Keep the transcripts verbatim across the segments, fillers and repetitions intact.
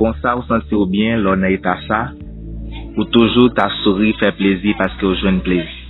Konsa ou santi w byen lè w nan eta sa, ou toujou ta souri, fè plezi paske w jwenn plezi.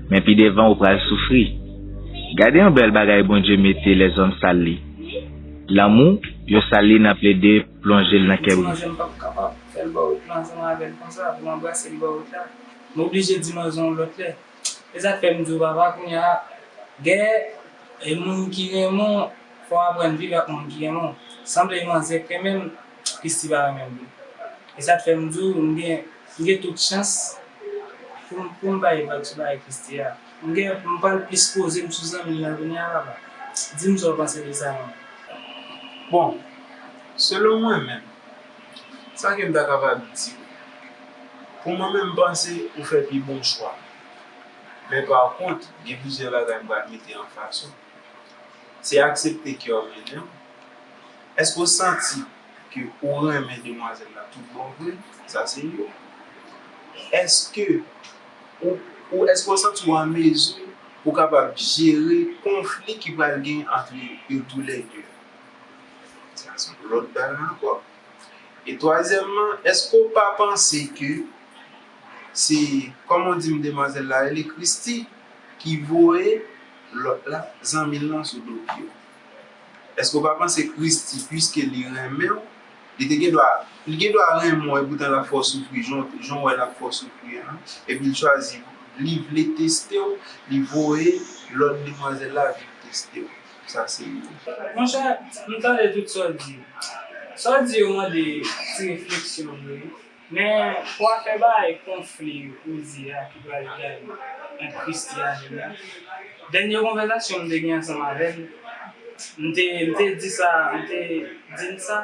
Men pi devan ou pral soufri. Gade yon bèl bagay Bondye mete lèzòm sal li. Lanmou, yo sal li nan plede plonje l nan kè brise. Manzè m p ap kapab fè l bò wout la ansanm avè l konsa, pou m anbrase l bò wout la. M oblije di manzè yon lòt lè. E sa k fè m di w papa kounye a, gen e moun ki renmen w, fò w aprann viv ak moun ki renmen w. Sanble manzè k renmen m, Christy pa renmen m vre. E sa k fè m di w, m gen, m gen tout chans pou m, pou m bay vag sou bagay Christy a. M gen, m pral plis poze m sou zanmi m nan kounye a papa. Di m sa w panse de sa non. Bon, selon mwen menm, sa ke m ta kapab di w, pou mwen menm m panse ou fè pi bon chwa. Men pa kont, gen plizyè bagay m pral mete an fas ou. Se aksepte kè w mennen w. Èske w santi ke ou renmen demwazèl la tout bon vre? Sa se youn. Èske ou, ou, èske w santi w an mezi pou w kapab jere konfli ki pral gen ant yo toulède? Sa se yon lòt bagay ankò. E twazyèmman, èske w pa panse ke se, kòman w di m demwazèl la rele, Christy, ki voye lòt la, zanmi l lan sou do pye w? Èske w pa panse Christy, piske li renmen w, li te gen dwa, li gen dwa renmen w, epoutan l ap fè w soufri, jan, jan w wè l ap fè w soufri an, epi l chwazi, li vle teste w, li voye lòt demwazèl la vin teste w? Sa se youn. Monchè, m tande tout sa w di. Sa w di yo mande ti refleksyon vre wi. Men pou afè bagay konfli ou di a ki pral gen ant Christy avè l la, dènye konvèsasyon m te gen ansanm avè l, m te, m te di sa, m te di l sa.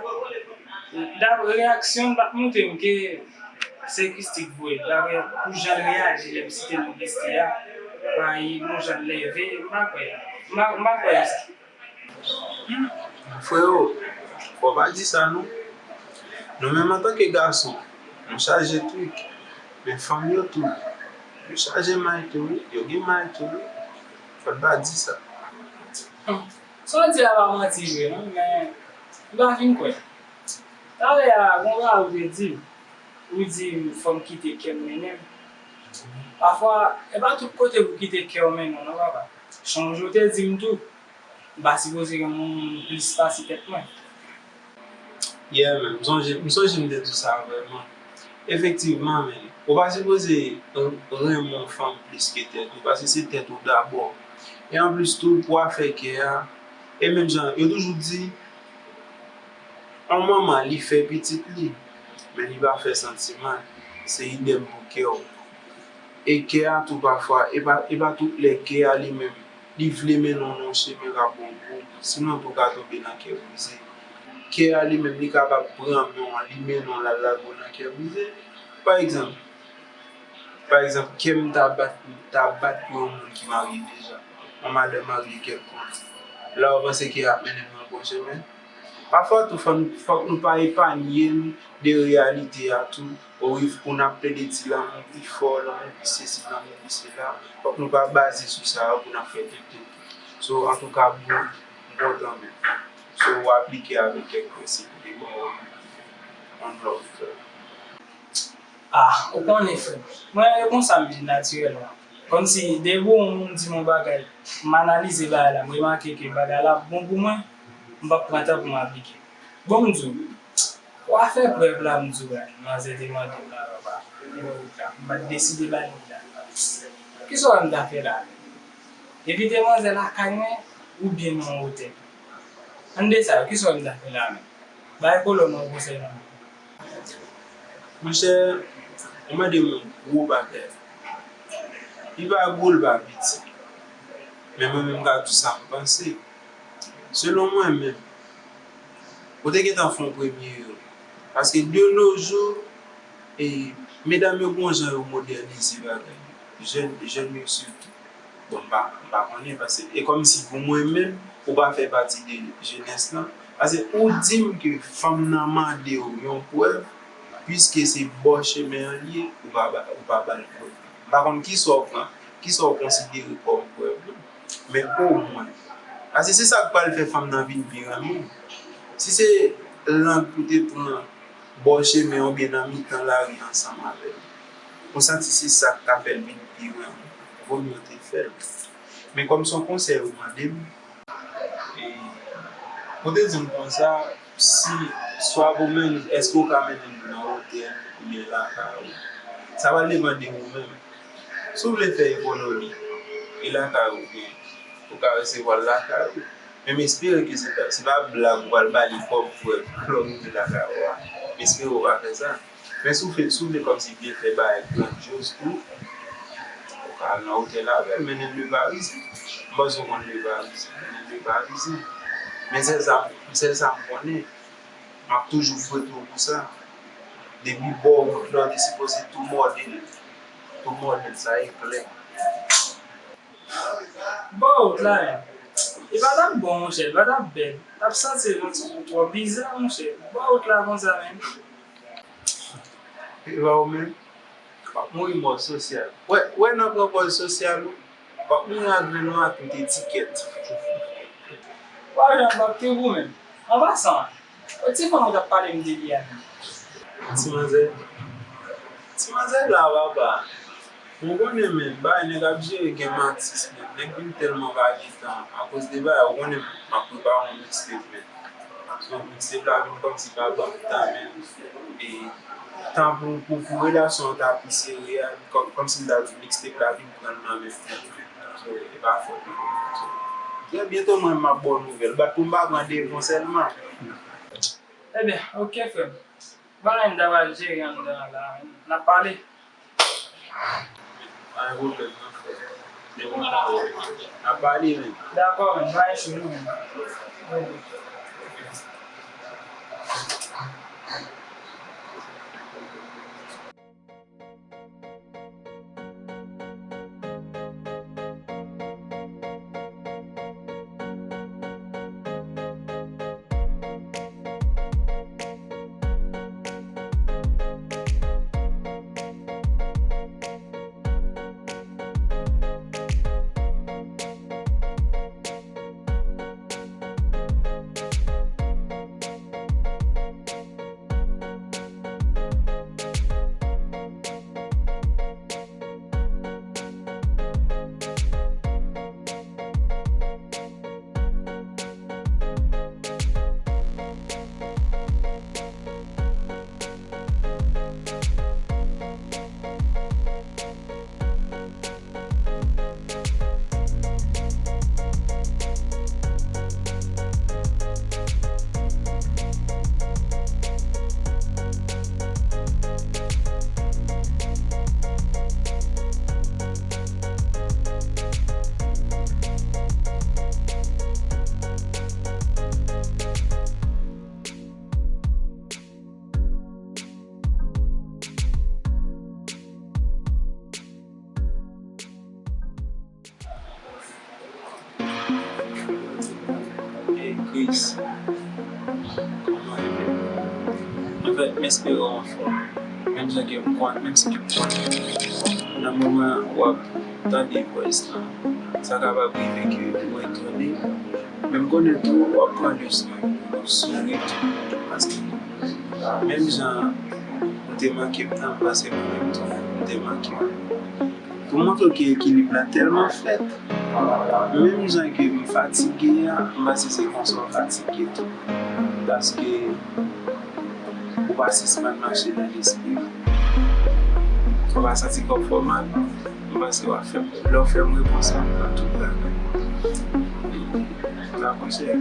Dapre reyaksyon l, l t ap montre m ke se Christy k voye l. Dapre pou jan l reyaji lè m site non Christy a, pa yon jan l leve, m pa kwè. M pa, m pa kwè nan sa. Freo, fò w pa di sa non. Nou menm antanke gason, nou chaje trik. Men fanm yo tou, yo chaje may tou wi, yo gen may tou wi. Fò n pa di sa. Sa w di a pa manti vre non, men m pa fin kwè. Talè a, gen yon bagay ou te di m. Ou di m fò m kite kè m mennen m. Pafwa, e pa tout kote pou kite kè w mennen w non papa. Sonje w te di m tou, m pa sipoze renmen yon moun plis pase tèt mwen. Yeah man, m sonje, m sonje m te di w sa vrèman. Efektivman man, ou pa sipoze renmen yon fanm plis ke tèt ou, paske se tèt ou dabò. E anplis tou, pou afè kè a, e menm jan, yo toujou di, yon manman li fè pitit li, men li pa fè santiman l, se idèm pou kè w. E kè a tou pafwa, e pa, e pa tout lè kè a li menm, li vle mennen w nan yon chemen k ap bon pou ou, sinon tou w ka tonbe nan kè brize. Kè a li menm, li kapab pran men w, li mennen w l al lage w nan kè brize. Pa egzanp, pa egzanp, kè m ta bat, ta bat pou yon moun ki marye deja, yon madanm marye kèlkonk. La ou panse kè a ap mennen m nan bon chemen? Pafwa tou, fò n, fòk nou pa epanye n de reyalite a tou. Ou rive pou n ap plede di lanmou pi fò, lanmou pi sesi, lanmou pi sela. Fòk nou pa baze sou sa yo pou n ap fè tenten. So, antouka, bon, m kontan menm. So, ou aplike avèk kèk prensip ou te ba yo. One love, frè. Ah, ou konnen, frè m. Mwen, e konsa m ye natirèlman. Kòmsi, depi yon moun di m yon bagay, m analize bagay la, m remake ke bagay la ap bon pou mwen, m p ap pran tan pou m aplike. Bon, m di w, pou afè prèv la, m di w, manzè te mande m la, papa, nimewo w la, m pa t deside ba li l la. Kisa w wè m ta fè la menm? Evite manzè lakay mwen, oubyen nan yon otèl? Ann de sa, kisa w wè m ta fè la menm? Bay kolòn nan konsèy nan men. Monchè, ou mande m yon gwo bagay. Li pa gwo, li pa piti. Men mwen menm m ka di w sa m panse. Selon mwen menm, ou te gentan fè yon premye erè. Paske de nos jours, e, medam yo gen yon jan yo modènize bagay yo. Jèn, jèn yo sitou. Bon, m pa, m pa konnen, paske e kòmsi pou mwen menm, ou pa fè pati de jenès lan. Paske ou di m ke fanm nan mande w yon prèv, piske se bò chemen an li ye, ou pa ba, ou pa ba l prèv. M pa konn kisa w pran, kisa w konsidere kòm prèv non. Men omwen, paske se sa k pral fè fanm nan vin pi renmen w. Si se lang pou te pran bò chemen oubyen nan mitan lari ansanm avè l. Ou santi se sa k ka fè l vin pi renmen w, vòmye w te fè l. Men kòm se yon konsèy ou mande m, e, ou te di m konsa, si swa pou mennen, èske w ka mennen m nan otèl oubyen lakay ou? Sa va depann de ou menm. Si w vle fè ekonomi, e lakay ou gen, ou ka resevwa l lakay ou. Men m espere ke se pa, se pa blag ou pral ba li kòb pou lè w rive lakay ou a. M espere w pa fè sa. Men si w fè, si w vle kòmsi byen fè bagay grandyoz tou, ou ka al nan otèl avè l, mennen l le Parisien. M panse w konn le Parisien, mennen l le Parisien. Men sèl sa, sèl sa m konnen, m ap toujou frete w pou sa. Depi bò wout la, w te sipoze tou mòde l. Tou mòde l, sa e klè. Bò wout la menm. E pa t ap bon, monchè, e pa t ap bèl. T ap santi l yon ti kou twò biza, monchè. Bò wout la konsa menm. E pa ou menm? W ap mouri mò sosyal. Wè, wè nan pran pòz sosyal ou, w ap mouri ak grenn ou ak tout etikèt. Wa jan w ap te goumen. An pasan, e ti fanm ou t ap pale m de li a menm? Ti manzè. Ti manzè la, papa. Ou konnen, men, bagay nèg ap jere gen matis, men. Nèg vin tèlman pa gen tan. Akoz de bagay, ou konnen, m ap prepare yon mixtape, men. So, mixtape la vin kòmsi pa ban m tan, men. E tan pou, pou, pou relasyon an ta pi serye a, kòm, kòmsi m ta di mixtape la vin pran l nan men m nèt, men. So, e pa fòt mwen. So, trè byento, mwen, m ap ba w nouvèl. Bat pou m pa pran devan sèlman. Ebyen, oke, frè m. Bagay m ta pral jere anndan an la, n ap pale. Pa gen pwoblèm, non, frè. Depi w kontan, n ap pale, men. Dakò, men, pa gen cho non, men. Hey, Chris. Kòman w ye? Anfèt, m espere w anfòm. Menm jan ke m konn, menm si ke m konnen nan moman w ap tande voice lan, sa kapab rive ke ou etone. Men m konnen tou w ap pran leson yo sou ritm. Paske menm jan ou te manke m nan, m panse mwen menm tou, m te manke w. Pou montre w ke ekilib la tèlman fèt, menm jan ke m fatige a, m panse se konsa w fatige tou. Paske ou pa sispann mache nan lespri m. Ou pa santi kò w fè w mal. M panse w ap fè m, lè w fè m reponn sa, m pran tout bagay. Dakò, cheri.